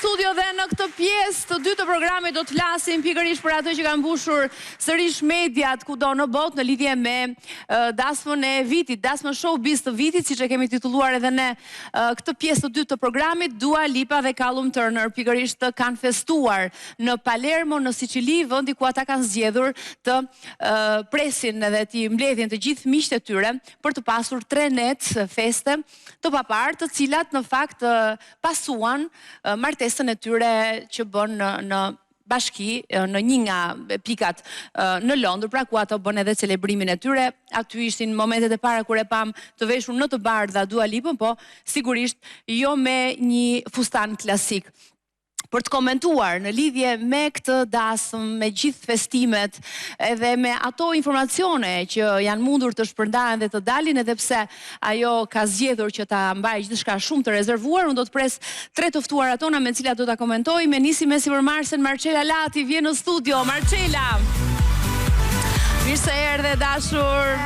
studio dhe në këtë pjesë të dytë të programit do të flasim pikërisht për atë që ka mbushur sërish mediat kudo në botë në lidhje me dasmën e vitit, dasmën showbiz të vitit, siç e kemi titulluar edhe ne këtë pjesë të dytë të programit, Dua Lipa dhe Callum Turner pikërisht kanë festuar në Palermo në Sicili, vendi ku ata kanë zgjedhur të presin edhe t'i mbledhin të gjithë miqtë e tyre për të pasur tre net feste të paparë, të cilat në fakt pasuan martesën e tyre që bënë në, në bashki në një nga pikat në Londër, pra ku ato bënë edhe celebrimin e tyre. Aty ishin momentet e para kur e pamë të veshur në të bardha Dua Lipën, po sigurisht jo me një fustan klasik. për të komentuar në lidhje me këtë dasmë, me gjithë festimet, edhe me ato informacione që janë mundur të shpërndahen dhe të dalin edhe pse ajo ka zgjedhur që ta mbajë gjithçka shumë të rezervuar, unë do të pres tre të ftuarat tona me të cilat do ta komentojmë. E nisim me sipërmarrësen Marcela Lati, vjen në studio. Marcela. Mirë se erdhe dashur.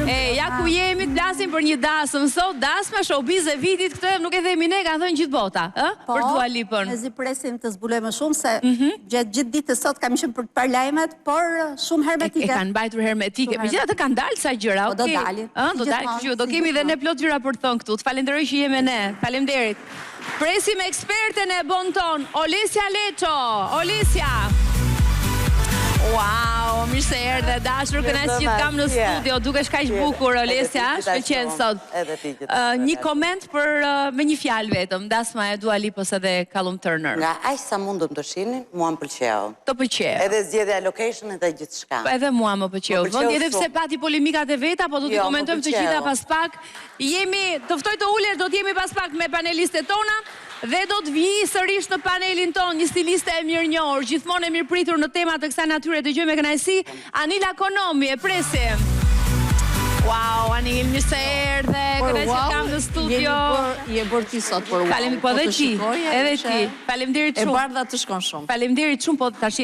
E, ja ku jemi të flasim për një dasmë sot, dasma showbiz e vitit, këtë nuk e themi ne, kanë thënë gjithë bota, ë? Po, për Dua Lipën. Mezi presim të zbulojmë më shumë se mm gjatë gjithë ditës sot kam qenë për të parë lajmet, por shumë hermetike. E, e kanë mbajtur hermetike. Megjithatë kanë dalë ca gjëra, po, do dalin. Ë, do dalin, kështu që do kemi dhe ne plot gjëra për të thënë këtu. Të falenderoj që je me ne. Faleminderit. Presim eksperten e bon ton, Olesia Leço. Olesia. Wow, mirë se erdhe, dashur, kënaqësi që të kam në studio. Dukesh kaq bukur, Olesia, shkëlqen sot. Edhe ti gjithashtu. Një koment për me një fjalë vetëm, dasma e Dua Lipës edhe Callum Turner. Nga aq sa mundëm të shihnim, mua më pëlqeu. Të pëlqeu. Edhe zgjedhja e locationit dhe gjithçka. Po edhe mua më pëlqeu. Vendi edhe pse pati polemikat e veta, po do t'i komentojmë të gjitha pas pak. Jemi, të ftoj të ulesh, do të jemi pas pak me panelistet tona dhe do të vijë sërish në panelin tonë një stiliste e mirënjohur, gjithmonë e mirëpritur në tema të kësaj natyre, dëgjojmë me kënaqësi Anila Konomi, e presim. Wow, Anil, mirë se erdhe, kënaqësi të kam në studio. Je bërë ti sot për wow. Falem, po edhe ti, edhe ti. Faleminderit shumë. E bardha të shkon shumë. Faleminderit shumë, po tash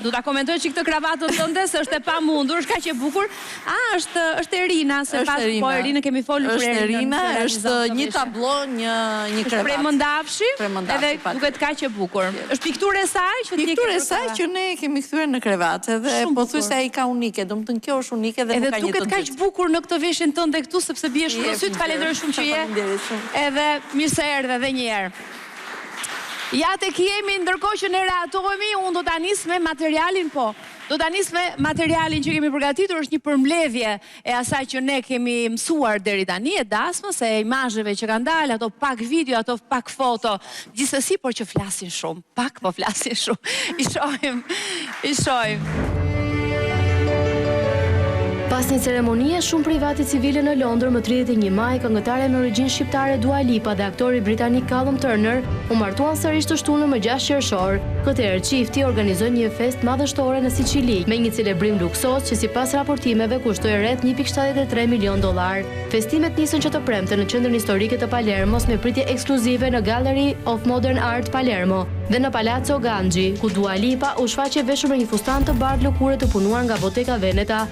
do ta komentoj çik këtë kravatën tënde se është e pamundur, është kaq e bukur. A, është, është Erina, se pas, po Erina kemi folur për Erinën. Është Erina, është një tablo, një, një krevat. Është prej mëndafshi, edhe duket kaq e bukur. Është pikturë e saj që ti Pikturë e saj që ne e kemi kthyer në krevat, edhe pothuajse ai ka unike, domethënë kjo është unike dhe nuk ka një të dytë. Edhe duket kaq bukur në këtë veshjen tënde këtu, sepse bie shumë në sy, të falenderoj shumë që je. Edhe mirë se erdhe edhe një herë. Ja tek jemi, ndërkohë që ne rehatohemi, unë do ta nis me materialin, po. Do ta nis me materialin që kemi përgatitur, është një përmbledhje e asaj që ne kemi mësuar deri tani, e dasmës, e imazheve që kanë dalë, ato pak video, ato pak foto, gjithsesi, por që flasin shumë, pak po flasin shumë. I shohim, i shohim. Pas një ceremonie shumë private civile në Londër më 31 maj, këngëtarja me origjinë shqiptare Dua Lipa dhe aktori britanik Callum Turner u martuan sërish të shtunën më 6 qershor. Këtë herë çifti organizoi një festë madhështore në Sicili, me një celebrim luksoz që sipas raportimeve kushtoi rreth 1.73 milionë dollarë. Festimet nisën që të premten në qendrën historike të Palermos me pritje ekskluzive në Gallery of Modern Art Palermo dhe në Palazzo Gangi, ku Dua Lipa u shfaq e veshur me një fustan të bardhë lëkure të punuar nga Bottega Veneta.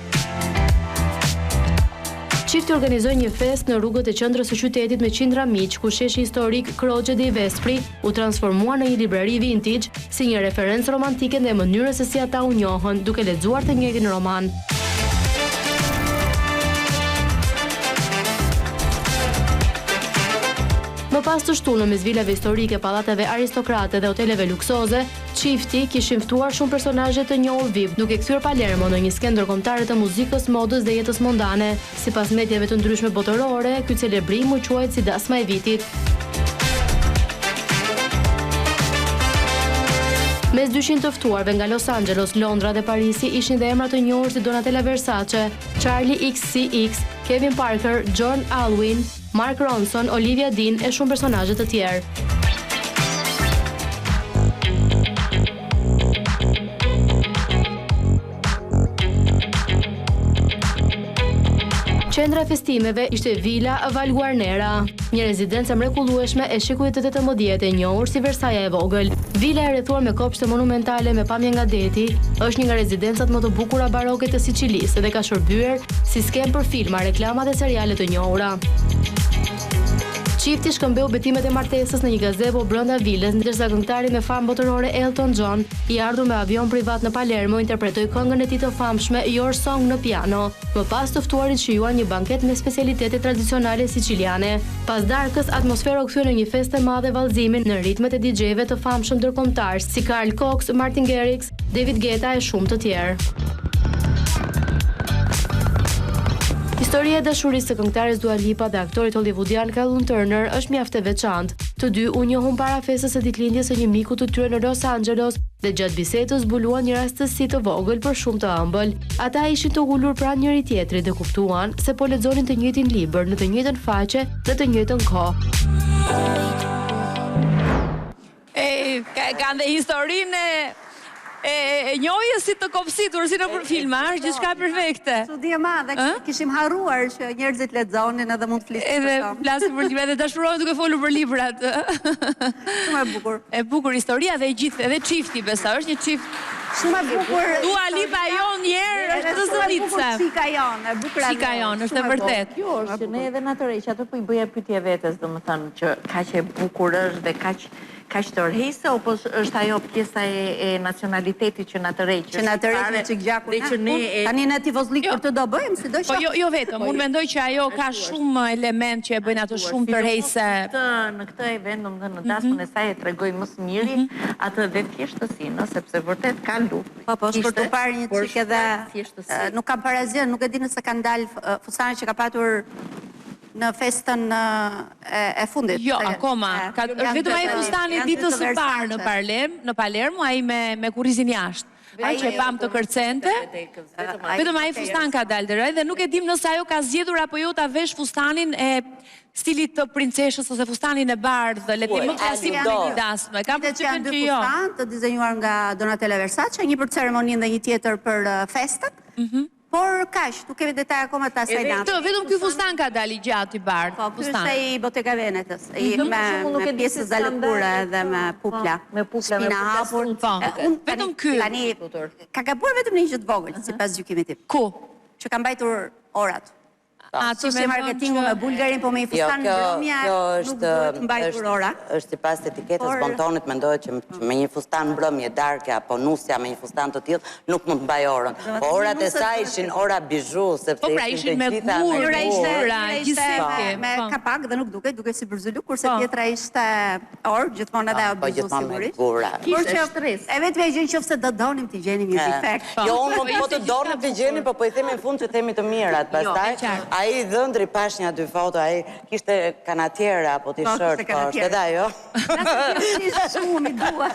Çifti organizoi një festë në rrugët e qendrës së qytetit me qindra miq, ku sheshi historik Croce dei Vespri u transformua në një librari vintage, si një referencë romantike ndaj mënyrës se si ata u njohën, duke lexuar të njëjtin roman. Më pas të shtunën mes vilave historike, pallateve aristokrate dhe hoteleve luksoze, Çifti kishin ftuar shumë personazhe të njohur VIP, duke kthyer Palermo në një skenë ndërkombëtare të muzikës, modës dhe jetës mondane. Sipas mediave të ndryshme botërore, ky celebrim u quajt si dasma e vitit. Mes 200 të ftuarve nga Los Angeles, Londra dhe Parisi ishin dhe emra të njohur si Donatella Versace, Charli XCX, Kevin Parker, John Alwyn, Mark Ronson, Olivia Dean e shumë personazhe të tjerë. Qendra e festimeve ishte Villa Valguarnera, një rezidencë e mrekullueshme e shekullit të 18 e njohur si Versaja e vogël. Vila e rrethuar me kopshte monumentale me pamje nga deti, është një nga rezidencat më të bukura baroke të Sicilisë dhe ka shërbyer si skenë për filma, reklama dhe seriale të njohura. Çifti shkëmbeu betimet e martesës në një gazebo brenda vilës, ndërsa këngëtari me famë botërore Elton John, i ardhur me avion privat në Palermo, interpretoi këngën e tij të famshme Your Song në piano. Më pas të ftuarit shijuan një banket me specialitete tradicionale siciliane. Pas darkës, atmosfera u kthye në një festë të madhe vallëzimi në ritmet e DJ-ve të famshëm ndërkombëtarë si Carl Cox, Martin Garrix, David Guetta e shumë të tjerë. Historia e dashurisë së këngëtares Dua Lipa dhe aktorit hollywoodian Callum Turner është mjaft e veçantë. Të dy u njohën para festës së ditëlindjes së një miku të tyre në Los Angeles dhe gjatë bisedës zbuluan një rastësi të vogël por shumë të ëmbël. Ata ishin të ulur pranë njëri-tjetrit dhe kuptuan se po lexonin të njëjtin libër në të njëjtën faqe në të njëjtën kohë. E, kanë dhe historinë e e, e njohjes si të kopsitur, si nëpër filma, është gjithçka perfekte. Çudi e madhe, kishim harruar që njerëzit lexonin edhe mund të flisnin për to. Edhe flasin për libra, edhe dashurohen duke folur për librat. Shumë e bukur. E bukur historia dhe e gjithë, edhe çifti besoj, është një çift Shumë e bukur. Dua Lipa jonë një herë është të Shumë e bukur çika jonë, e bukur Çika jonë, është e vërtetë. Kjo është që ne edhe na tërheq, atë po i bëja pyetje vetes, domethënë që kaq e bukur është dhe kaq Kaq tërheqëse apo është ajo pjesa e e nacionalitetit që na tërheq, që na tërheq një çik gjakun dhe që ne e Tani ne tifozllik për të do bëjmë, sido Po qoftë. jo, jo vetëm, unë mendoj që ajo ka shumë elementë që e bëjnë atë shumë tërheqëse. Sidomos në këtë në këtë event, domethënë në dasmën e saj e tregoi më së miri atë dhe thjeshtësinë, ë, sepse vërtet ka look. Po, po, është për t'u parë një çik edhe nuk kam parë asgjë, nuk e di nëse kanë dalë fustanet që ka patur në festën e fundit. Jo, akoma. Ka, është vetëm ai fustani i ditës së parë në Palerm, në Palermo, ai me me kurrizin jashtë. Ai që e pamë të kërcente. Vetëm ai fustan ka dalë deri dhe nuk e dim nëse ajo ka zgjedhur apo jo ta vesh fustanin e stilit të princeshës ose fustanin e bardhë, le të themi më klasik në një dasmë. Kam përshtypjen që jo. Fustan të dizenjuar nga Donatella Versace, një për ceremoninë dhe një tjetër për festat. Mhm. Por kaq, nuk kemi detaje akoma të asaj nate. Këtë, vetëm ky fustan ka dalë i gjatë i bardhë. Po, ky është ai i Bottega Venetës, i me me pjesëza lëkure dhe me pupla. Me pupla, me pupla hapur. Po, vetëm ky. Tani ka gabuar vetëm në një gjë të vogël, sipas gjykimit tim. Ku? Që ka mbajtur orat. A ti me marketingu me Bulgarin, po me një jo, fustan mbrëmje, nuk duhet mbajtur ora. Është sipas etiketës bontonit, mendohet që me një fustan mbrëmje, darke apo nusja me një fustan të tillë, nuk mund të mbajë orën. Po orat e saj ishin ora bizhu, sepse po pra, ishin të gjitha me gurë, njëra ishte me po. kapak dhe nuk dukej, dukej si byzylyk, kurse po. tjetra ishte orë, gjithmonë edhe ajo po, bizhu sigurisht. Por që e vetmja gjë nëse do donim të gjenim një defekt. Jo, unë po, po të donim të gjenim, po po i themi në fund që themi të mirat, jo, pastaj. Ai dhëndri pashë nja dy foto, ai kishte kanatiere apo t-shirt, po, është edhe ajo. Shumë i dua.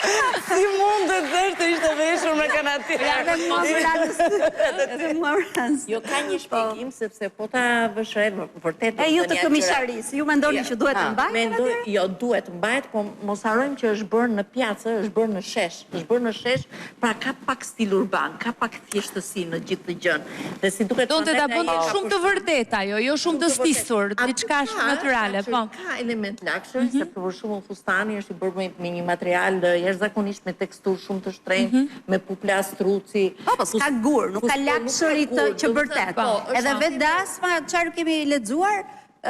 Si mundet dhe të ishte veshur me kanatiere. Edhe mua më ra në sy. Edhe mua më ra në sy. Jo, ka një shpjegim, sepse po ta vësh re, vërtet... E ju të këmisharisë, ju mendoni që duhet të mbahet? Mendoj, jo, duhet të mbahet, po mos harrojmë që është bërë në pjacë, është bërë në shesh, është bërë në shesh, pra ka pak stil urban, ka pak thjeshtësi në gjithë të gjënë. Dhe si duket Donte ta bënte shumë të vërtetë ajo, jo shumë të stisur, diçka shumë natyrale, po. Ka element luxury, mhm. sepse për shembull fustani është i bërë me, me një material jashtëzakonisht me teksturë shumë të shtrenjtë, mhm. me pupla struci. Po, po, s'ka gur, nuk ka luxury të që bërtet. Po, Edhe vetë dasma, çfarë kemi lexuar,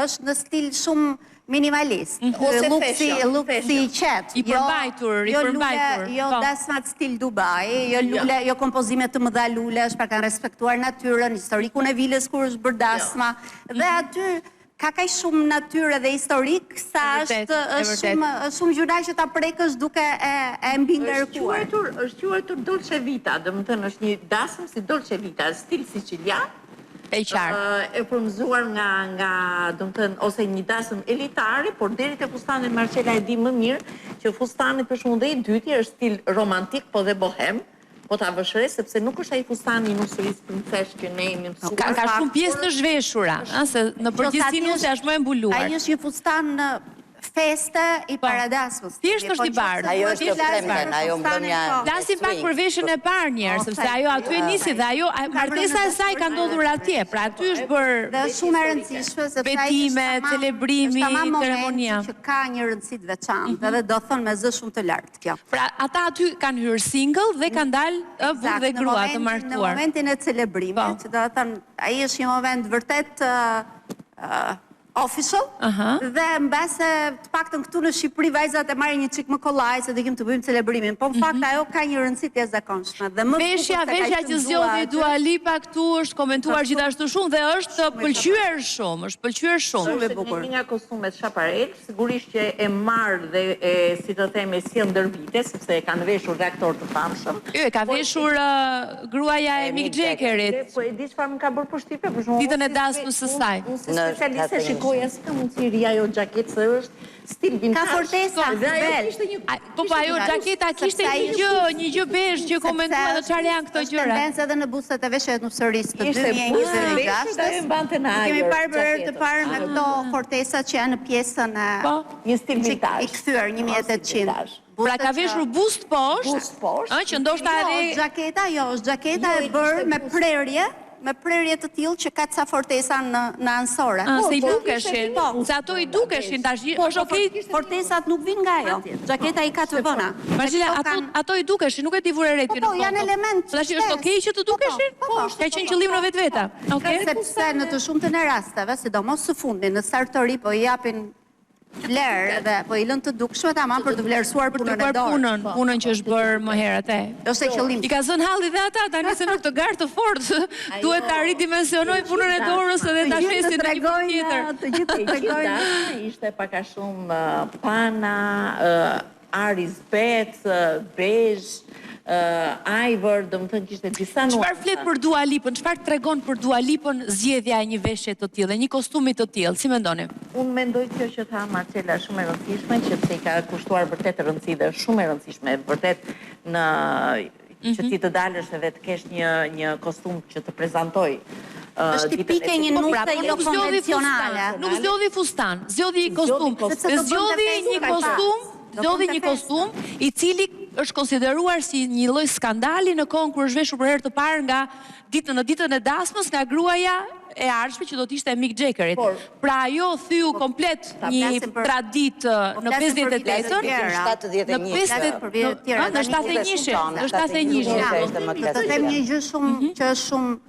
është në stil shumë minimalist. Mhm. Ose luksi, luksi i qetë. I jo- përmbajtur, i jo përmbajtur. Jo po. dasmat stil Dubai, jo lule, jo kompozime të mëdha lulesh, pra kanë respektuar natyrën, historikun e vilës kur është bërë dasma. Dhe mhm. aty ka kaq shumë natyrë dhe historik sa është është shumë është shumë gjynah që ta prekësh duke e e mbingarkuar. Është quajtur, është quajtur Dolce Vita, domethënë është një dasmë si Dolce Vita, stil sicilian. E qartë. E frymëzuar nga nga, domethënë ose një dasëm elitare, por deri te fustani Marcela e di më mirë që fustani për shembull dhe i dyti është stil romantik, po dhe bohem, po ta vësh re sepse nuk është ai fustani i nusërisë princeshë që ne jemi mësuar. Ka ka shumë pjesë të zhveshura, ëh, se në përgjithësi nusja është më e mbuluar. Ai është një fustan feste i po. paradasmës. Thjesht është i bardhë. Ajo është të premten, ajo mbrëmja. Flasim pak për veshjen e parë një herë, sepse ajo aty e nisi dhe ajo martesa e saj ka ndodhur atje, pra aty është bërë Dhe është shumë e rëndësishme sepse betime, celebrimi, ceremonia. Që ka një rëndësi të veçantë mhm. dhe do thënë me zë shumë të lartë kjo. Pra ata aty kanë hyrë single dhe kanë dalë burrë dhe grua të martuar. Në momentin e celebrimit, po. që do të thënë ai është një moment vërtet. official dhe mbase të paktën këtu në Shqipëri vajzat e marrin një çik më kollaj se do ikim të bëjmë celebrimin, po në fakt mhm. ajo ka një rëndësi të jashtëzakonshme dhe më veshja veshja që zgjodhi Dua Lipa këtu është komentuar gjithashtu shumë dhe është pëlqyer shumë, është pëlqyer shumë. Shumë e bukur. Një nga kostumet Schiaparelli, sigurisht që e marr dhe e si të them e sjell ndër vite sepse e kanë veshur dhe aktorë të famshëm. Jo, e ka po veshur gruaja e Mick Jaggerit. Po e di çfarë më ka bërë përshtypje, për shembull. Ditën e dasmës së saj. Unë si specialiste shikoja si ka mundësi rri ajo xhaketë se është stil vintage. Ka fortesa, dhe ajo kishte një Po po ajo xhaketa kishte një gjë, një gjë bezhë që komentuan dhe çfarë janë këto gjëra. Është tendencë edhe në bustet e veshjeve të nusërisë të 2026-s. Ajo mbante në ajër. Kemi parë për herë të parë me këto fortesa që janë në pjesën e Po, një stil vintage. I kthyer 1800. Pra ka veshur bust poshtë, bust poshtë, ë që ndoshta jo, edhe xhaketa, jo, është xhaketa jo, e bërë me prerje, me prerje të tillë që ka ca fortesa në në anësore. Po, se i po, dukeshin, po, se ato i dukeshin tash, po, është po, okay. Fortesat nuk vijnë nga ajo. Xhaketa i ka të vëna. Marcela, ato ato i dukeshin, nuk e di vure re ti po, po, janë element. Po tash është okay që të po, po, dukeshin? Po, po, ka qenë qëllim në vetvete. Okej. Sepse në të shumtën e rasteve, sidomos së fundmi në sartori po i japin vlerë dhe po i lënë të dukshme tamam për të vlerësuar punën e dorës. Punën, po. punën që është bërë më herët e. Është e qëllimshme. I ka zënë halli dhe ata tani se në këtë garë të fortë duhet ta ridimensionojnë punën e dorës edhe ta shesin në një tjetër. Të gjithë të tregojnë. Ishte pak a shumë pana, Ar i zbehtë, bezhë, ivory, domethënë kishte disa nuanca. Çfarë flet për Dua Lipën, çfarë tregon për Dua Lipën zgjedhja e një veshje të tillë, e një kostumi të tillë, si mendoni? Unë mendoj kjo që tha Marcela është shumë e rëndësishme, që se i ka kushtuar vërtet rëndësi dhe është shumë e rëndësishme vërtet në që ti të dalësh edhe të kesh një një kostum që të prezantojë Është tipike një po pra, nuse po jo konvencionale. Nuk zgjodhi fustan, zgjodhi një kostum. Zgjodhi një kostum, zgjodhi një kostum i cili është konsideruar si një lloj skandali në kohën kur është veshur për herë të parë nga ditën në ditën e dasmës nga gruaja e ardhshme që do të ishte e Mick Jaggerit. Pra ajo theu komplet një traditë po në 58-ën, në 50 në 71-shin, në 71-shin. Të them një gjë shumë mhm. që është shumë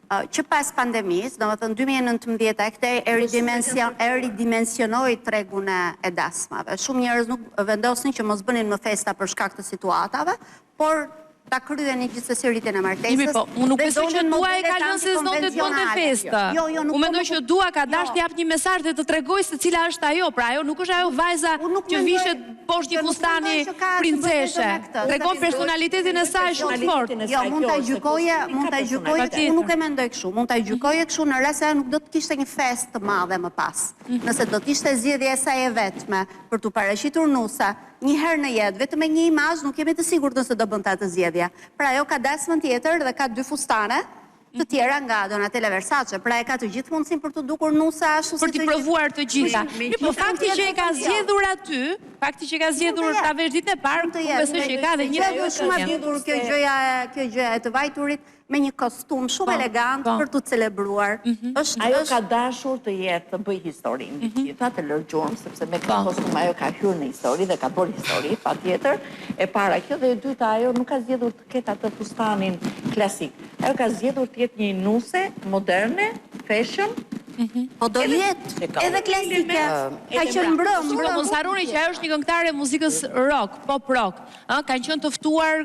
që pas pandemisë, domethënë 2019 e këtej e ridimension e ridimensionoi tregun e, e dasmave. Shumë njerëz nuk vendosnin që mos bënin më festa për shkak të situatave, por ta kryenin gjithsesi ritin e martesës. Imi, po, unë nuk besoj që Dua e ka lënë se s'donte të bënte festë. Jo, jo, nuk unë mendoj që Dua ka dashur të japë një mesazh dhe të tregojë se cila është ajo. Pra ajo nuk është ajo vajza që vishet poshtë një fustani princeshe. Tregon personalitetin e saj shumë fort. Jo, mund ta gjykoje, mund ta gjykoje, unë nuk e mendoj kështu. Mund ta gjykoje kështu në rast se ajo nuk do të kishte një festë të madhe më pas. Mhm. Nëse do të ishte zgjedhja e saj e vetme për t'u paraqitur nuse, Një herë në jetë, vetëm me një imazh nuk jemi të sigurt nëse do bënte atë zgjedhje. Pra ajo ka dasmën tjetër dhe ka dy fustane të tjera nga Donatella Versace. Pra e ka të gjithë mundësinë për t'u dukur nuse ashtu si të gjithë. Për t'i provuar të gjitha. Mirëpo fakti që e ka zgjedhur aty, fakti që e ka zgjedhur ta veshë ditën e parë, unë besoj që e ka dhe një Është shumë e bukur kjo gjëja e kjo gjëja e të vajturit me një kostum shumë po, elegant po. për t'u celebruar. Mhm. Është ajo ka dashur të jetë të bëjë histori mbi të mhm. gjitha, të lërë gjurmë sepse me këtë po. kostum ajo ka hyrë në histori dhe ka bërë histori patjetër. E para kjo dhe e dyta ajo nuk ka zgjedhur të ketë atë fustanin klasik. Ajo ka zgjedhur të jetë një nuse moderne, fashion, mhm. Po do jetë edhe klasike. Ka qenë mbrëm, mbrëm. Mos harroni që ajo është një këngëtare e muzikës rock, pop rock. Ë, kanë qenë të ftuar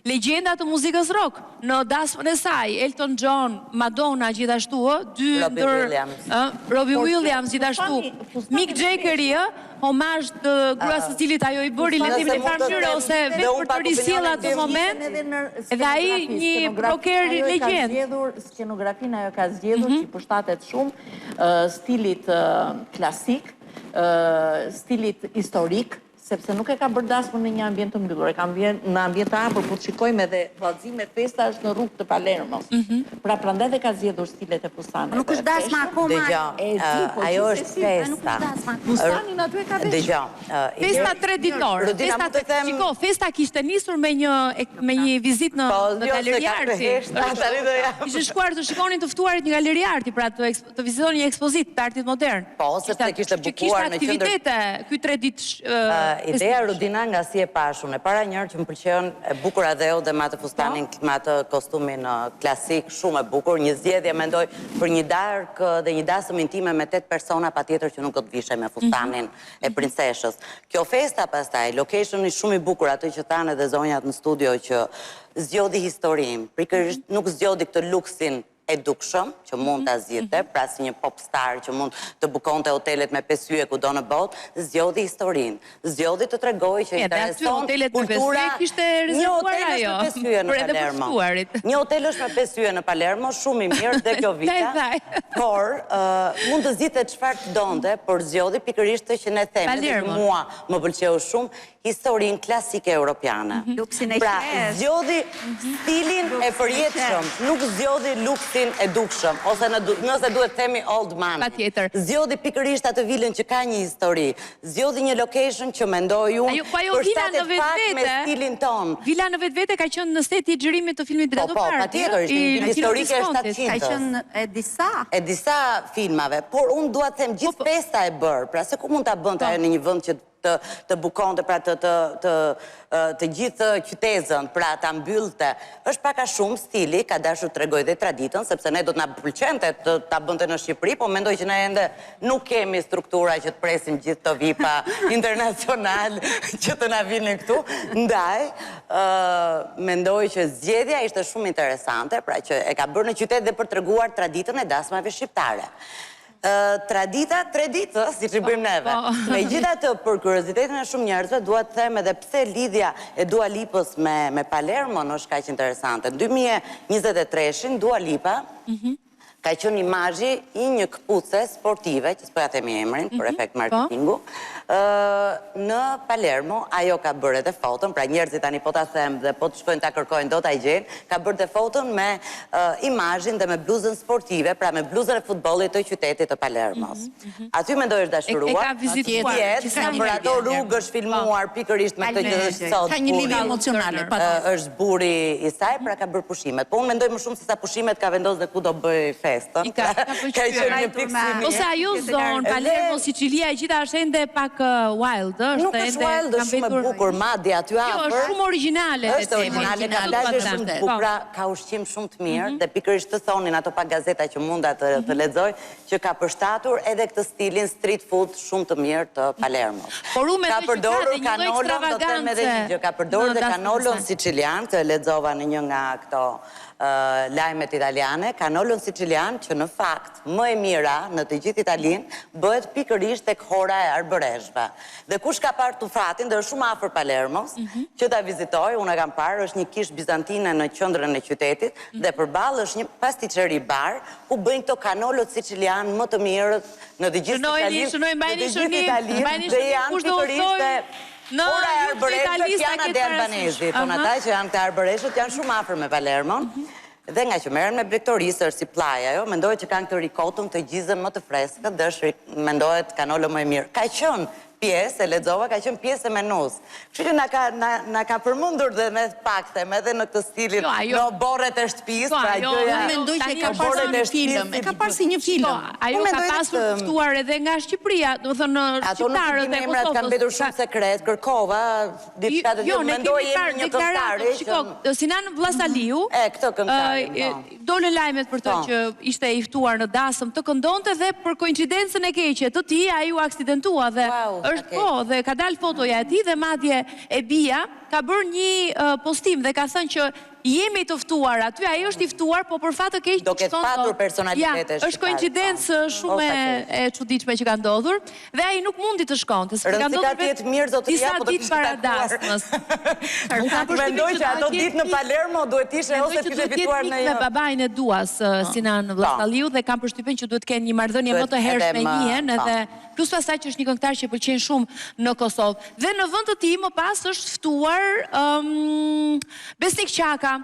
legjenda të muzikës rock në dasmën e saj, Elton John, Madonna gjithashtu, ë, dy Robbie Williams. Ë, Robbie Williams gjithashtu. Mick Jaggeri, ë, homazh të gruas së cilit ajo i bëri le të themi në një farë mënyre ose vetë për të risjellë atë moment. Edhe ai një rocker legjendë. Skenografinë ajo ka zgjedhur që i përshtatet shumë stilit klasik, stilit historik, Sepse nuk e ka bërë dasmën në një ambient të mbyllur, e ka në ambient të hapur, po të shikojmë edhe vallëzimet, festa është në rrugë të Palermos. Pra prandaj dhe ka zgjedhur stilet e fustaneve. Nuk është dasma akoma. Dëgjo, po ajo është festa. Fustanin aty e ka veshur. Dëgjo, Festa treditorë. Rudina mund të them Shiko, festa kishte nisur me një me një vizitë në po, në jo, galeri arti. Kishin shkuar të shikonin të ftuarit një galeri arti, pra të të vizitonin një ekspozitë të artit modern. Po, sepse kishte bukuar në qendër. Që kishte aktivitete ky treditësh. Ideja Rudina nga si e pashë unë, e para njëherë që më pëlqen e bukura dheu dhe me atë fustanin, me atë kostumin klasik, shumë e bukur, një zgjedhje mendoj për një darkë dhe një dasëm intime me 8 persona patjetër që nuk do të vishej me fustanin e princeshës. Kjo festa pastaj, location-i shumë i bukur, atë që thanë edhe zonjat në studio që zgjodhi historinë, pikërisht nuk zgjodhi këtë luksin e dukshëm, që mund ta zgjidhte, pra si një pop star që mund të bukonte hotelet me pesë yje kudo në botë, zgjodhi historinë. Zgjodhi të tregojë që intereson kultura. Një hotel është me pesë yje në Palermo. Një hotel është me pesë yje në Palermo, shumë i mirë dhe kjo vila. Por, mund të zgjidhte çfarë të donte, por zgjodhi pikërisht këtë që ne themi dhe që mua më pëlqeu shumë, historinë klasike europiane. Luksin e Pra, zgjodhi stilin e përjetshëm, nuk zgjodhi luksin e dukshëm, ose nëse duhet të themi old money. Patjetër. Zgjodhi pikërisht atë vilën që ka një histori, zgjodhi një location që mendoj unë po përshtatet pak me stilin tonë. Vila në vetvete ka qenë në seti i xhirimit të filmit Po, po, patjetër, ishte një vilë historike e 700-s. Ka qenë e disa. E disa filmave, por unë dua të them gjithë festa e bërë, pra se ku mund ta bënte ajo në një vend që të të bukonte pra të të të të gjithë qytezën, pra ta mbyllte. Është pak a shumë stili, ka dashur të tregojë dhe traditën, sepse ne do të na pëlqente të ta bënte në Shqipëri, po mendoj që ne ende nuk kemi struktura që të presim gjithë këto vipa internacionalë që të na vinin këtu. Ndaj, ë mendoj që zgjedhja ishte shumë interesante, pra që e ka bërë në qytet dhe për të treguar traditën e dasmave shqiptare. Tradita tre ditë, ë, siç i bëjmë neve. Po. Megjithatë, për kuriozitetin e shumë njerëzve, dua të them edhe pse lidhja e Dua Lipës me me Palermon është kaq interesante. Në 2023-shin Dua Lipa ka qenë imazhi i një këpuce sportive, që s'po ja themi emrin për efekt Po. marketingu, ë në Palermo ajo ka bërë edhe foton, pra njerëzit tani po ta them dhe po të shkojnë ta kërkojnë do ta gjejnë, ka bërë dhe foton me imazhin dhe me bluzën sportive, pra me bluzën e futbollit të qytetit të Palermos. Aty mendoj është dashuruar. E ka vizituar. Vjet, nëpër ato rrugë është filmuar pikërisht me këtë që është sot. Ka një lidhje emocionale, patjetër. Është burri i saj, pra ka bërë pushimet. Po unë mendoj më shumë se sa pushimet ka vendosur dhe ku do bëj festën. I ka ka qenë një pikë synim. Ose ajo zonë, Palermo, Sicilia, e gjitha është ende pak wild, ë, Nuk është wild, është shumë e bukur, madje aty afër. Jo, është shumë origjinale, le të themi. Është origjinale, ka plazhe shumë të bukura, ka ushqim shumë të mirë dhe pikërisht të thonin ato pak gazeta që munda të të lexoj, që ka përshtatur edhe këtë stilin street food shumë të mirë të Palermos. Por unë Ka mendoj që ka përdorur dhe një lloj kanolon, do të them edhe një gjë, ka përdorur dhe kanolon sicilian, këtë e lexova në një nga këto lajmet italiane, kanolon sicilian që në fakt më e mira në të gjithë Italinë bëhet pikërisht tek Hora e Arbëreshëve. Dhe kush ka parë Tufatin dhe është shumë afër Palermos, që ta vizitojë, unë e kam parë, është një kishë bizantine në qendrën e qytetit dhe përballë është një pastiçeri bar ku bëjnë këto kanolot sicilianë më të mirët në të gjithë Sicilinë, në të gjithë Italinë dhe janë pikërisht te Hora e Arbëreshëve, Piana de Albanesi, thonë ata që janë këta arbëreshët, janë shumë afër me Palermon. Dhe nga që merren me blegtori, se është si pllajë ajo, mendohet që kanë këtë rikotën, këtë gjizën më të freskët dhe është mendohet kanolo më e mirë. Ka qenë pjesë, e lexova, ka qenë pjesë e menusë. Kështu që na ka na na ka përmendur dhe me pak them edhe në këtë stilin Jo, ajo në oborret e shtëpisë, Po, pra ajo gjëja Unë mendoj që e tani ka është parë si oborret një e shtëpisë film, e ka parë si një Po, film. ajo Unë ka mendoj edhe pasur këtë të ftuar edhe nga Shqipëria, domethënë Ato nuk i shqiptarët dimë e emrat, kanë Kosovës. mbetur shumë sekret, kërkova diçka të Jo, tillë, ne mendoj kemi parë emrin një deklaratën, këngëtari që shiko, Sinan Vllasaliu, E, këtë këngëtarin, po. dolën lajmet për të Po. që ishte i ftuar në dasëm të këndonte dhe për koincidencën e keqe të tij ai u aksidentua dhe Wow, sa është keq. po dhe ka dalë fotoja e tij dhe madje e bija ka bërë një postim dhe ka thënë që jemi të ftuar aty, ai është i ftuar, po për fat të keq Do nuk ketë shkon patur dot. personalitete Ja, është shqiptare, koincidencë po. shumë O, sa e keq. e çuditshme që ka ndodhur dhe ai nuk mundi të shkonte, sepse ka Rëndësi ka ndodhur të jetë mirë zotëria, disa po të ditë kishte para takuar. dasmës. Unë kam përshtypjen Mendoj që që ato duhet jetë ditë në mik- Palermo duhet ishe Mendoj ose që kishte duhet jetë fituar mik në me një babain e Duas, Sinan Vllasaliu dhe kam përshtypjen që duhet të kenë një marrëdhënie më Duhet të edhe hershme më, njihen po. edhe plus pastaj që është një këngëtar që pëlqen shumë në Kosovë. Dhe në vend të tij më pas është ftuar ëm Besnik Qaka,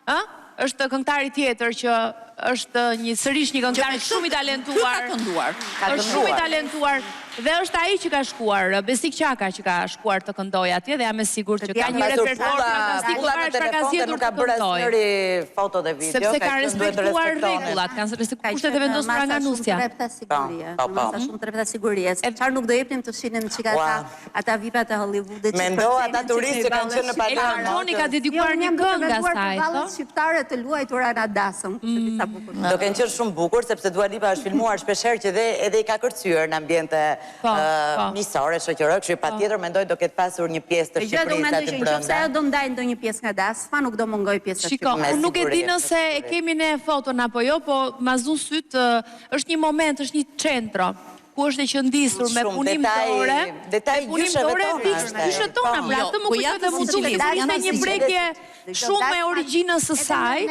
ë? Është këngëtari tjetër që Është një sërish një këngëtar shumë i talentuar. Ky ka kënduar. Është shumë i talentuar dhe është ai që ka shkuar, Besnik Qaka që ka shkuar të këndojë atje dhe jam e sigurt që ka një repertor fantastik, po para çfarë ka zgjedhur të këndojë. Foto dhe video, sepse kanë respektuar rregullat, kanë respektuar kushtet e vendosura nga nusja. Masa shumë të rrepta sigurie, po, po. masa shumë të rrepta sigurie. Çfarë nuk do jepnim të shihnim çika ata ata vipat e Hollywoodit që Mendo ata turistë që kanë qenë në Palermo. Elton John-i ka dedikuar jo, një këngë asaj, po? Shqiptare të luajtura në dasëm, kush e di sa bukur. Do kenë qenë shumë bukur sepse Dua Lipa është filmuar shpesh herë që dhe edhe i ka kërcyer në ambiente po, po. miqësore, shoqërore, kështu që patjetër mendoj do ketë pasur një pjesë të Shqipërisë aty brenda. Nëse ajo do ndajë ndonjë pjesë nga dasma, nuk do mungojë pjesa Shiko, unë nuk e di nëse e kemi ne foton apo jo, po ma zunë sytë, është një moment, është një centro ku është e qëndisur me punim dore, me punim dore fiks gjyshet tona, pra atë më kujtoi dhe m'u duk ishte një prekje shumë e origjinës së saj,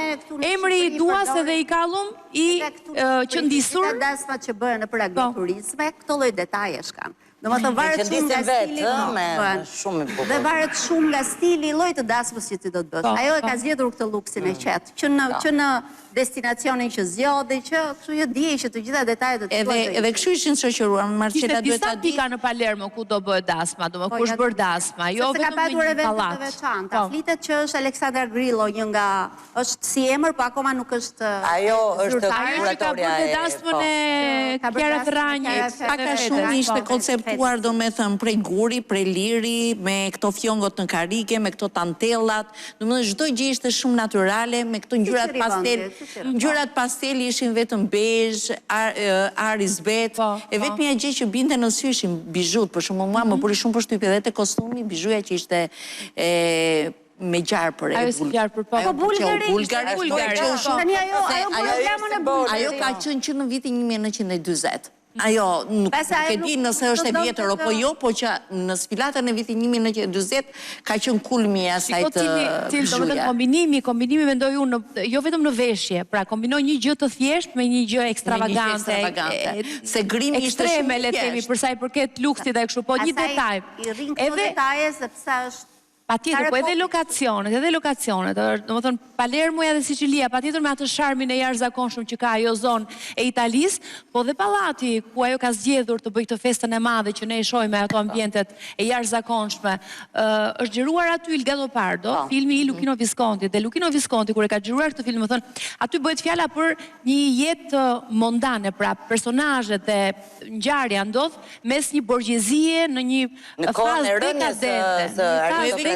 emri i Duas edhe i Kallum i qëndisur. Gjitha dasmat që bëhen nëpër agroturizme, këto lloj detajesh kanë. Domethënë varet shumë nga stili, shumë i bukur. Dhe varet shumë nga stili i llojit të dasmës që ti do të bësh. Ajo e ka zgjedhur këtë luksin e qetë, që në që në destinacionin që zgjodhi, që kështu që dihej që të gjitha detajet do të Edhe edhe kështu ishin shoqëruar, Marcela duhet ta di. Kishte disa pika në Palermo ku do bëhet dasma, domethënë ku është bërë dasma, jo vetëm në një pallat. Të veçanta. Flitet që është Aleksandra Grillo, një nga është si emër, po akoma nuk është Ajo është Ajo që ka bërë dhe dasmën e Chiara Ferragnit. Pak a shumë ishte konceptuar, domethënë, prej guri, prej liri, me këto fjongot në karrige, me këto tantellat, domethënë çdo gjë ishte shumë natyrale, me këto ngjyrat pastel, ngjyrat pastel ishin vetëm bezh, ar i zbehtë, e vetmja gjë që binte në sy ishin bizhutë, për shembull mua më bëri shumë përshtypje edhe te kostumi, bizhuja që ishte e me gjarpër e Ajo si gjarpër, po. Po Bulgari, Bulgari, Bulgari. Tani ajo, ajo bërë reklamën e Bulgarit. Ajo ka qenë që në vitin 1940. Ajo nuk e di nëse është e vjetër apo jo, po që në sfilatën e vitit 1940 ka qenë kulmi i asaj të bizhuja. Domethënë kombinimi, kombinimi mendoj unë jo vetëm në veshje, pra kombinoi një gjë të thjeshtë me një gjë ekstravagante. Se grimi ishte shumë ekstreme, le të themi, për sa i përket luksit dhe kështu, po një detaj. I rrin këto detaje sepse është Patjetër, po edhe lokacionet, edhe lokacionet, domethënë Palermoja dhe Sicilia, patjetër me atë sharmin e jashtëzakonshëm që ka ajo zonë e Italisë, po dhe pallati ku ajo ka zgjedhur të bëjë këtë festën e madhe që ne e shohim me ato ambientet e jashtëzakonshme, është xhiruar aty Il Gattopardo, filmi i Luchino Viscontit dhe Luchino Visconti kur e ka xhiruar këtë film, domethënë aty bëhet fjala për një jetë mondane, pra personazhet dhe ngjarja ndodh mes një borgjezie në një Në kohën e rënies së aristokracisë.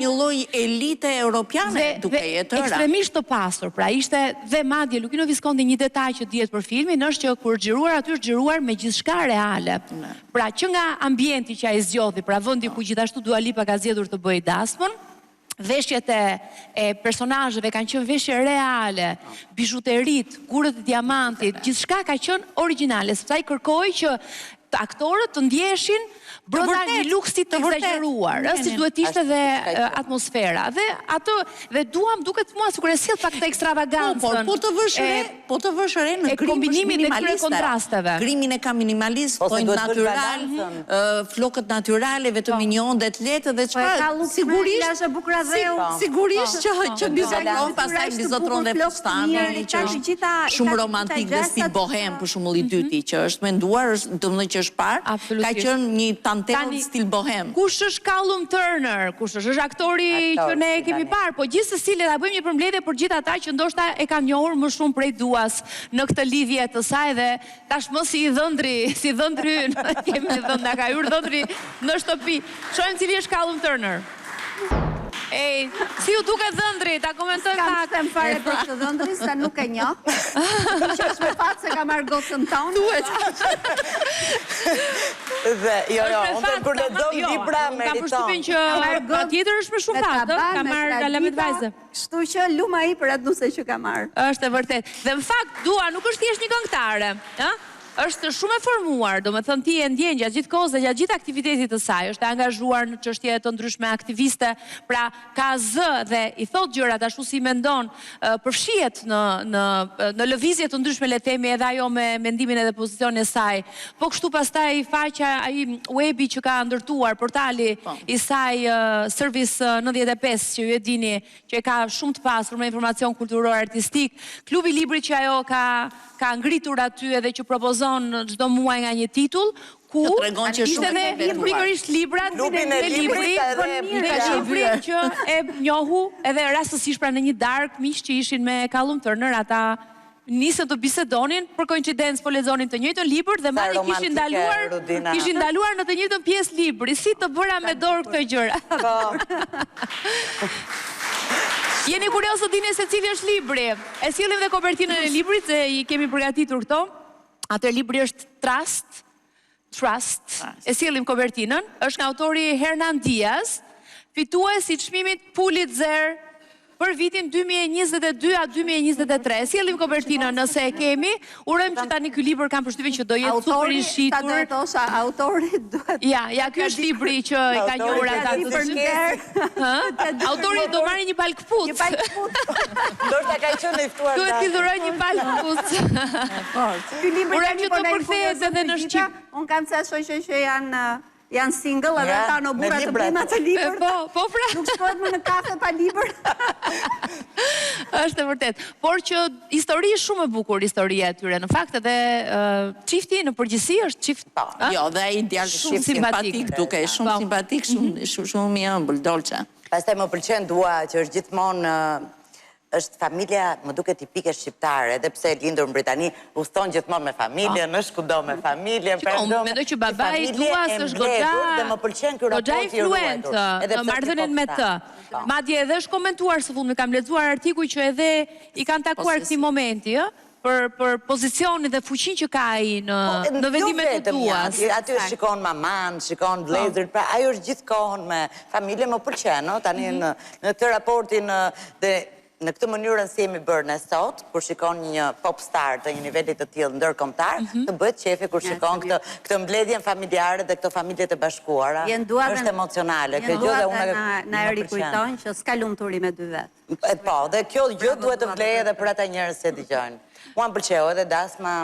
Një lloj elite europiane dukej e tëra. Ekstremisht të pasur, pra ishte dhe madje Luchino Visconti një detaj që dihet për filmin është që kur është xhiruar aty është xhiruar me gjithçka reale. Pra që nga ambienti që ai zgjodhi, pra vendi ku gjithashtu Dua Lipa ka zgjedhur të bëjë dasmën, veshjet e e personazheve kanë qenë veshje reale, bizhuteritë, gurët e diamantit, gjithçka ka qenë origjinale, sepse ai kërkoi që aktorët të ndjeheshin brenda një luksi të ekzagjeruar, ëh, siç duhet të ishte dhe atmosfera. Dhe atë dhe Dua më duket mua sikur e sjell pak këtë ekstravagancën. Po, por po të vësh re, po të vësh re në grim është minimaliste. Grimin e ka minimalist, thonjtë natyral, flokët natyrale, vetëm me një onde të lehtë dhe çfarë sigurisht sigurisht që që mbizotëron pastaj mbizotëron dhe fustani që është shumë romantik dhe stil bohem për shembull i dyti që është menduar është domethënë që është parë ka qenë një tantel stil bohem. Kush është Callum Turner? Kush është? Është aktori që ne e kemi parë, po gjithsesi le ta bëjmë një përmbledhje për gjithë ata që ndoshta e kanë njohur më shumë prej Duas në këtë lidhje të saj dhe Tashmë si dhëndri, si dhëndri ynë, kemi dhëndër, na ka hyrë dhëndri në shtëpi. Shohim cili është Callum Turner. Ej, si ju duket dhëndri, ta komentojmë pak. S'kam ç'them fare për këtë dhëndrin, se nuk e njoh. Që është me fat se ka marrë gocën tonë. Duhet. Dhe, jo, jo, unë të kur lexon jo, libra meriton. Kam përshtypjen që patjetër është me shumë fat, ë, ka marrë alamet vajzë. Kështu që lum ai për atë nuse që ka marrë. Është e vërtetë. Dhe në fakt Dua nuk është thjesht një këngëtare, ë? Është shumë e formuar, domethënë ti e ndjen gjatë gjithë kohës dhe gjatë gjithë aktivitetit të saj, është e angazhuar në çështje të ndryshme aktiviste, pra ka zë dhe i thotë gjërat ashtu si i mendon, përfshihet në në në lëvizje të ndryshme le të themi edhe ajo me mendimin edhe pozicionin e saj. Po kështu pastaj faqja ai webi që ka ndërtuar portali i saj Service 95 që ju e dini që e ka shumë të pasur me informacion kulturor artistik, klubi i librit që ajo ka ka ngritur aty edhe që propozon çdo muaj nga një titull, ku ishte edhe pikërisht librat Klubin e librit dhe libri që e njohu edhe rastësisht pra në një darkë miq që ishin me Callum Turner ata nisën të bisedonin, për koincidencë po lexonin të njëjtën libër dhe madje kishin ndaluar, kishin ndaluar në të njëjtën pjesë libri, si të bëra me dorë këto gjëra. Po. Jeni kurioz të dini se cili është libri. E sjellim dhe kopertinën e librit se i kemi përgatitur këto. Atëherë libri është Trust, Trust. E sjellim kopertinën, është nga autori Hernan Diaz, fitues i çmimit Pulitzer për vitin 2022 a 2023. E sjellim kopertinën nëse e kemi. Urojmë që tani ky libër kam përshtypjen që do jetë super i shitur. Autori, ta do thosha, autori duhet. Ja, ja ky është libri që i ka njohur ata të dy. Autori do marrë një palë këpucë. Një palë këpucë. Ndoshta ka qenë i ftuar. Duhet t'i dhuroj një palë këpucë. Ky libër Urojmë që të përkthehet edhe në shqip. Unë kam ca shoqe që janë janë single edhe thanë o burra të bëjmë atë libër. Po, po pra. Nuk shkohet më në kafe pa libër. Është e vërtetë. Por që histori shumë e bukur historia e tyre. Në fakt edhe çifti në përgjithësi është çift Po. Jo, dhe ai djalë shumë simpatik duke, shumë po. simpatik, shumë mhm. shumë shumë i ëmbël, dolce. Pastaj më pëlqen Dua që është gjithmonë është familja, më duket tipike shqiptare, edhe pse e lindur në Britani, udhëton gjithmonë me familjen, po. është kudo me familjen, pra do. Mendoj që babai i Duas është goxha dhe më pëlqen ky raport i ruajtur. Edhe në marrëdhënien me të. Po. Madje edhe është komentuar së fundmi, kam lexuar artikuj që edhe i kanë takuar po, këtij momenti, ë, për për pozicionin dhe fuqinë që ka ai në po, në jo vendimet e Duas. Aty shikon maman, shikon po. vëllezërit, pra ajo është gjithë kohën me familjen, më pëlqen, ëh, tani mhm. në në këtë raportin dhe në këtë mënyrën si jemi bërë ne sot, kur shikon një pop star të një niveli të tillë ndërkombëtar, mhm. të bëhet qefi kur shikon këtë këtë mbledhjen familjare dhe këto familjet e bashkuara. Është emocionale kjo gjë dhe unë na e rikujton që s'ka lumturi me dy vetë. Po, dhe kjo gjë duhet të vlejë edhe për ata njerëz që e dëgjojnë. Mua më pëlqeu edhe dasma,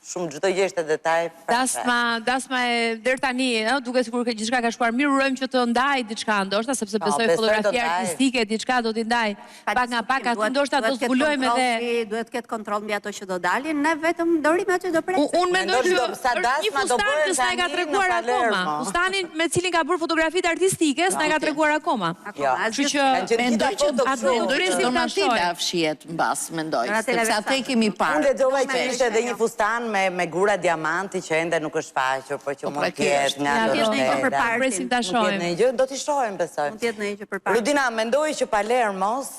shumë çdo gjë ishte detaj. Dasma, dasma e deri tani, ëh, duket sikur gjithçka ka shkuar mirë, urojmë që të ndajë diçka ndoshta sepse po, besoj fotografi artistike diçka do t'i ndajë. Pak nga pak aty ndoshta do zbulojmë edhe duhet të ketë kontroll mbi ato që do dalin, ne vetëm do rrimë aty do presim. Unë mendoj që është një fustan që s'na e ka treguar akoma. Fustanin me cilin ka bërë fotografitë artistike s'na e ka treguar akoma. Jo. Kështu që mendoj që atë do presim ta Donatella fshihet mbas, mendoj, sepse atë e kemi parë. Unë lexova që ishte edhe një fustan me me gura diamanti që ende nuk është shfaqur, por që po, mund pra, të jetë nga Donatella. Presim ta shohim. Mund të jetë një gjë, do t'i shohim besoj. Mund të jetë ndonjë gjë për partin. Rudina, mendoj që Palermos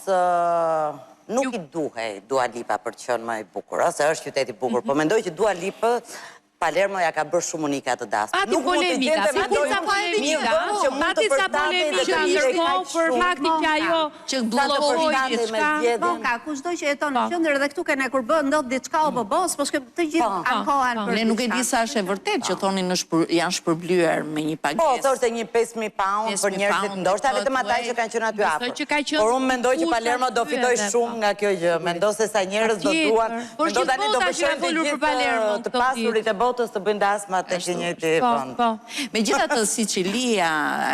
nuk i duhej Dua Lipa për të qenë më i bukur, ose është qytet i bukur, po mendoj që Dua Lipa Palermo ja ka bërë shumë unike atë dasmë. Pati Nuk mund të polemika, gjente pati ca polemika, pati ca polemika ndërkohë për faktin që ajo që bllokoi diçka. Po ka, kushdo që jeton në po. qendër dhe këtu ke ne kur bën ndodh diçka o bo po shkojmë të gjithë po. ankohen për. Ne nuk e di sa është e vërtetë që thonin në shpër, janë shpërblyer me një pagesë. Po, thoshte një 5000 pound për njerëzit, ndoshta vetëm ata që kanë qenë aty afër. Por unë mendoj që Palermo do fitojë shumë nga kjo gjë. Mendo se sa njerëz do duan Por Mendo tani do gjithë bota që ka vërshojnë të folur për gjithë Palermon të këto ditë. pasurit e botës të bëjnë dasma tek i njëjti Po, vend. po. Megjithatë Sicilia,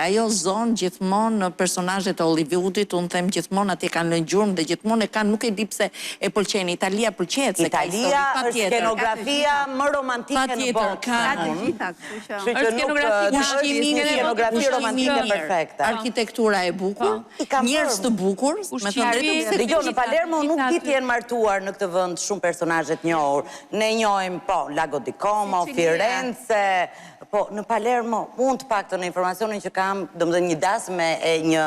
ajo zonë gjithmonë personazhet e Hollywoodit, unë them gjithmonë atje kanë lënë gjurmë dhe gjithmonë e kanë, nuk e di pse e pëlqejnë. Italia pëlqehet se ka histori, Italia është patjetër. skenografia më romantike në Patjetër, botë, ka. Ka të gjitha, kështu Kështu që. që Është nuk skenografia, nuk është Ushqimi një mirë, skenografi ushqimi romantike mirë, perfekte. arkitektura e bukur. I kam Njerëz bërë. të bukur, me thënë Ushqimi, drejtën, pse Dëgjo, në gjitha, Palermo nuk gjitha di aty. të jenë martuar në këtë vend shumë personazhe të njohur. Ne njohim, po, Lago di Como, Sicilia. Firenze, po në Palermo, unë të paktën në informacionin që kam, domethënë një dasmë e një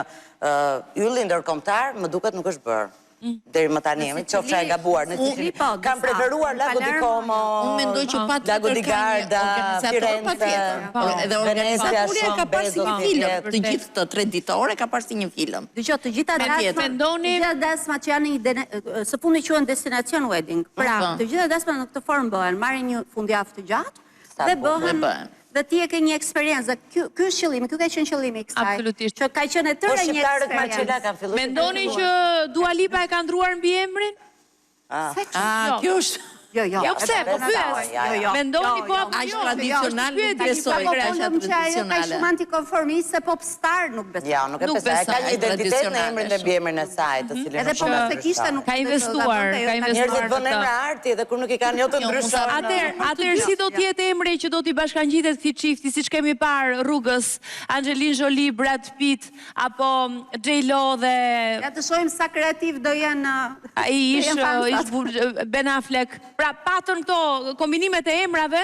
ylli ndërkombëtar, më duket nuk është bërë. Deri më tani, në qoftë se e gabuar në Sicili. Po, Kam preferuar Lago di Como, Unë mendoj që patjetër Lago di Garda, Firenze, po. Edhe organizatori e ka parë si një film, të gjithë këtë treditore ka parë si një film. Dëgjo, të gjitha dasmat, të gjitha dasmat që janë një së fundi quhen destination wedding. Pra, po. të gjitha dasmat në këtë formë bëhen, marrin një fundjavë të gjatë dhe bëhen dhe ti e ke një eksperiencë dhe ky ky është qëllimi, ky ka qenë qëllimi i kësaj. Absolutisht. Që ka qenë e tëra po, një eksperiencë. Kanë filluar. Mendoni që Dua Lipa e ka ndruar mbiemrin? Ah, ah kjo është Jo, jo. Jo pse, po pyes. Jo, jo. Mendoni po apo jo? Aq tradicional nuk besoj, aq tradicionale. Ajo ka shumë antikonformiste pop star nuk besoj. Jo, nuk e besoj. Ka një identitet në emrin dhe mbiemrin e saj, të cilin Edhe po mos e kishte nuk ka investuar, ka investuar. Njerëzit vënë emra arti dhe kur nuk i kanë jo të ndryshojnë. Atëherë, atëherë si do të jetë emri që do t'i bashkangjitet këtij çifti, siç kemi parë rrugës Angelina Jolie, Brad Pitt apo J Lo dhe Ja të shohim sa kreativ do jenë ai ish ish Ben Affleck. Pra patën këto kombinimet e emrave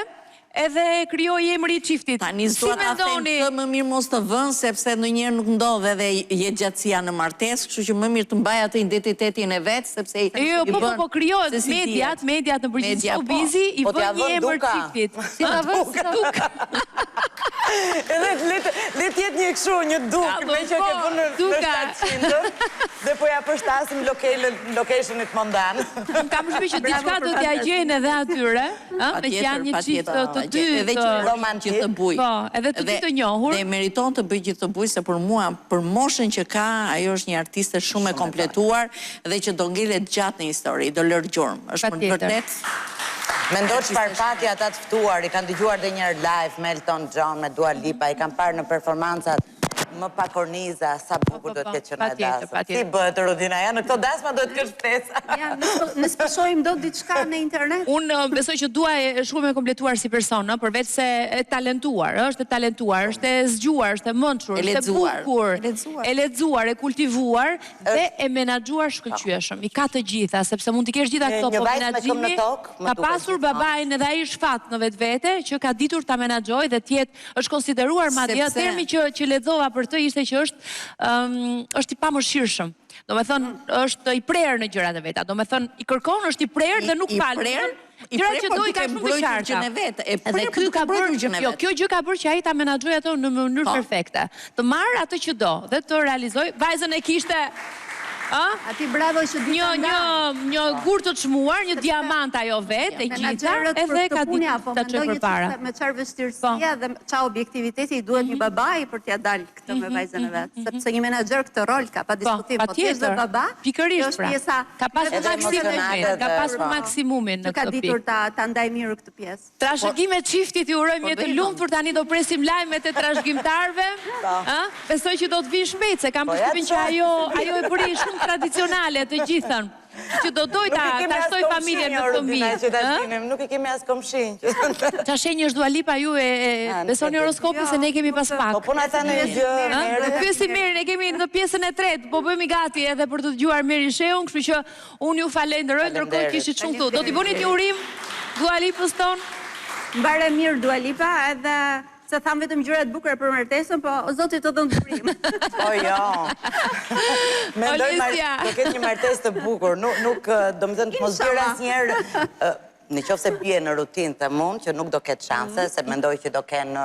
Edhe krijoi emri i çiftit. Tani s'dua ta them këtë më mirë mos të vënë sepse ndonjëherë nuk ndodh edhe jetëgjatësia në martesë, kështu që më mirë të mbajë atë identitetin e vet sepse i bën. Jo, po po po krijohet mediat, mediat në përgjithësi showbizi i po vë një emër çiftit. Si ta vënë si Duka. Edhe le të le të jetë një kështu, një dukë, meqë e ke vënë në 700 dhe po ja përshtasim locationit mondan. Unë kam përshtypjen që diçka do t'ia gjejnë edhe atyre. Ë, meqë janë një çift të të dy edhe që romantik të bujë. Po, edhe të dy të njohur. Dhe meriton të bëjë gjithë këtë bujë se për mua, për moshën që ka, ajo është një artiste shumë e kompletuar dhe që do ngelet gjatë në histori, do lërë gjurmë. Është për të vërtetë. Mendo çfarë fati ata të ftuar, i kanë dëgjuar dhe një herë live me Elton John, me Dua Lipa, i kanë parë në performancat Më pa korniza, sa po, bukur po, duhet të ketë qenë ajo dasmë. Si bëhet Rudina, ja në këto dasma duhet të kesh ftesa. Ja, ne s'po shohim dot diçka në internet. Unë besoj që Dua është shumë e kompletuar si person, ë, përveç se e talentuar, ë, është e talentuar, është e zgjuar, është e mençur, është e bukur, e lexuar, e kultivuar dhe e menaxhuar shkëlqyeshëm. I ka të gjitha, sepse mund t'i kesh gjitha këto, po menaxhimi ka pasur babain edhe ai është fat në vetvete që ka ditur ta menaxhojë dhe të jetë Është konsideruar madje termi që që lexova për të ishte që është ëm është i pamëshirshëm. Domethënë është i prerë në gjërat e veta. Domethënë i kërkon, është i prerë dhe nuk fal. I prerë, i gjërat që do i ka shumë të qarta. E vet, e prerë ky ka bërë gjën e jo, vet. Jo, kjo gjë ka bërë që ai ta menaxhojë ato në mënyrë po. perfekte. Të marrë atë që do dhe të realizojë. Vajzën e kishte Ë? Ati bravo që di një një një gur të çmuar, një diamant ajo vetë, e gjitha, edhe ka ditur po ta çojë përpara. Me çfarë vështirësia po. dhe çfarë objektiviteti i duhet një mhm. babai për t'ia dalë këtë me mhm, vajzën e mhm, vet, sepse një menaxher këtë rol ka pa po, diskutim, po ti je baba. Pikërisht pra. Ka pasur maksimumin, ka pasur maksimumin në këtë pikë. Ka ditur ta ta ndajë mirë këtë pjesë. Trashëgime çiftit i urojmë jetë të lumtur tani do presim lajmet e trashëgimtarëve ë besoj që do të vijë shpejt se kam po përshtypjen që ajo ajo e bëri shumë tradicionale të gjithën që do dojë ta ta shtojë familjen me fëmijë ë nuk e kemi as komshinj Ça shenjë është Dua Lipa ju e besoni horoskopin se ne kemi pas pak po po na tha një gjë Meri pyesim Merin e kemi në pjesën e tretë po bëhemi gati edhe për të dëgjuar Meri Shehun kështu që Unë ju falenderoj, ndërkohë kishit shumë këtu. Do t'i bënit një urim Dua Lipës tonë? Mbarë e mirë Dua Lipa, edhe se thamë vetëm gjëra të bukura për martesën, po o Zoti të dhëntë durim. Po jo. Mendoj do ketë një martesë të bukur. Nuk nuk domethënë të mos bjerë asnjëherë Në qoftë se bie në rutinë them unë që nuk do ketë shanse, se mendoj që do kenë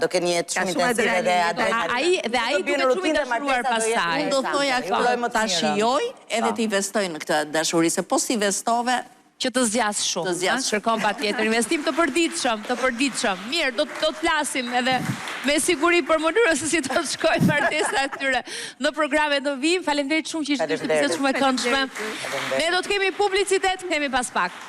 do kenë një jetë shumë intensive dhe adrenalinë. Ai dhe ai duket shumë i dashuruar pas saj. Unë do thoja këtë, ta shijojë edhe të investojë në këtë dashuri, se po s'investove që të zgjasë shumë, të zgjasë shumë. Kërkon patjetër investim të përditshëm, të përditshëm. Mirë, do do të flasim edhe me siguri për mënyrën se si do të shkojë martesa e tyre në programet në vijim. Faleminderit shumë që ishte bisedë shumë e këndshme. Ne do të kemi publicitet, kthehemi pas pak.